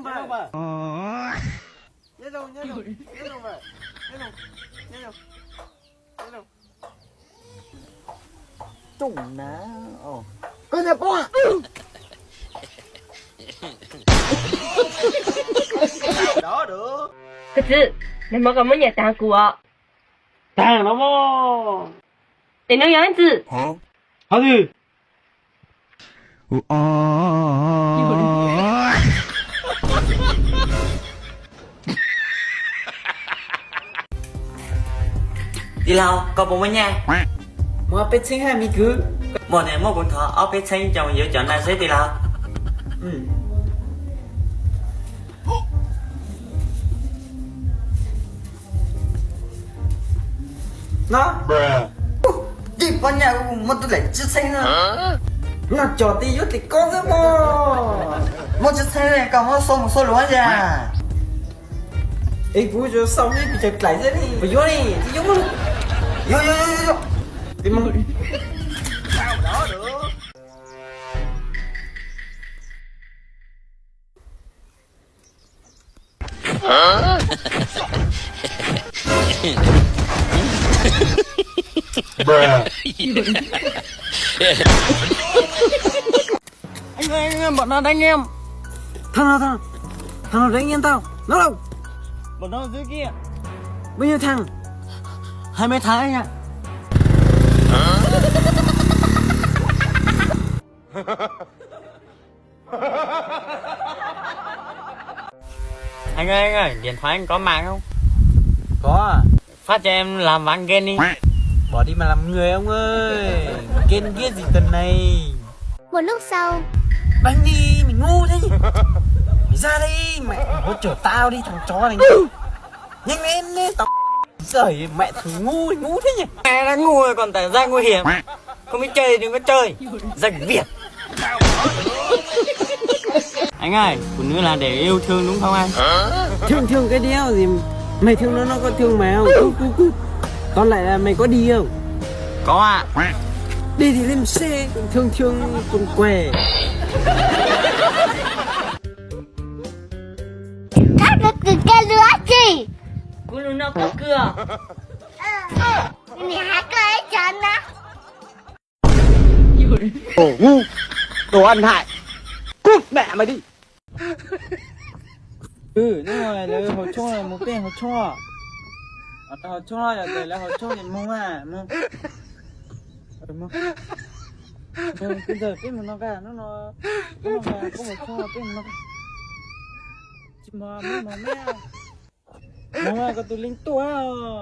Nyob zoo, nyob zoo, nyob zoo, nyob zoo, nyob zoo. Coob na. Koj nyob poob. Koj txiv, nag hmo koj muab nyiaj tag kuv os. Tag no mog. Es no yog leej twg? Hov twg? Tij laug, koj puas muaj nyiaj? Muaj ob peb txheeb hab me kwv. Muaj tes muab kuv thov ob peb txheeb coj mus yuav cov naj xwb tij laug. No, tij poj niam, muaj tus daim tsib txheeb no. Noj cov tij yuav tsis koob xwb mog. Muaj tsib txheeb koj muab xauj mus xauj lus yam. Es kuv yuav xauj neb pes tsawg dlaim xwb ne, puas yuav ne, tsis yuav. Yuav, yuav, yuav, yuav. Tij laug, Anh ơi, anh ơi, bọn nó đánh em. Thằng nào, thằng nào? Thằng nào đánh em tao? Nó đâu? Bọn nó dưới kia. Bao nhiêu thằng? Hai mươi thằng anh ạ. Anh ơi, anh ơi, điện thoại anh có mạng không? Có. Phát cho em làm ván game đi. Bỏ đi mà làm người ông ơi. Game giết gì tuần này. Một lúc sau. Đánh đi, mày ngu thế nhỉ? Mày ra đây, mày hỗ trợ tao đi thằng chó này. Nhanh lên, lên, tao giỏi, mẹ thằng ngu, ngu thế nhỉ? Mẹ đã ngu rồi còn tỏ ra nguy hiểm. Không biết chơi đừng có chơi. Rách việc. Anh ơi, phụ nữ là để yêu thương đúng không anh? Thương thương cái đéo gì. Mày thương nó, nó có thương mày không? Cút, cút, cút. Tóm lại là mày có đi không? Có ạ. Đi thì lên xe, còn thương thương còn què. Koj kwv kev lus dab tsi? Kuv lus no koj kwv. Nws hais koj ib co na. Đồ ngu, đồ ăn hại. Cút mẹ mày đi. Ừ, no lawv haus tshoob, mus peb haus tshoob. Haus tshoob yog tias lawv haus tshoob ces mus mas mus. Mus, mus, peb mus no ka, hnub no, hnub no koj haus tshoob peb mus no. Tsis mus, mus, mus, mus, mus, koj tus leej tuaj.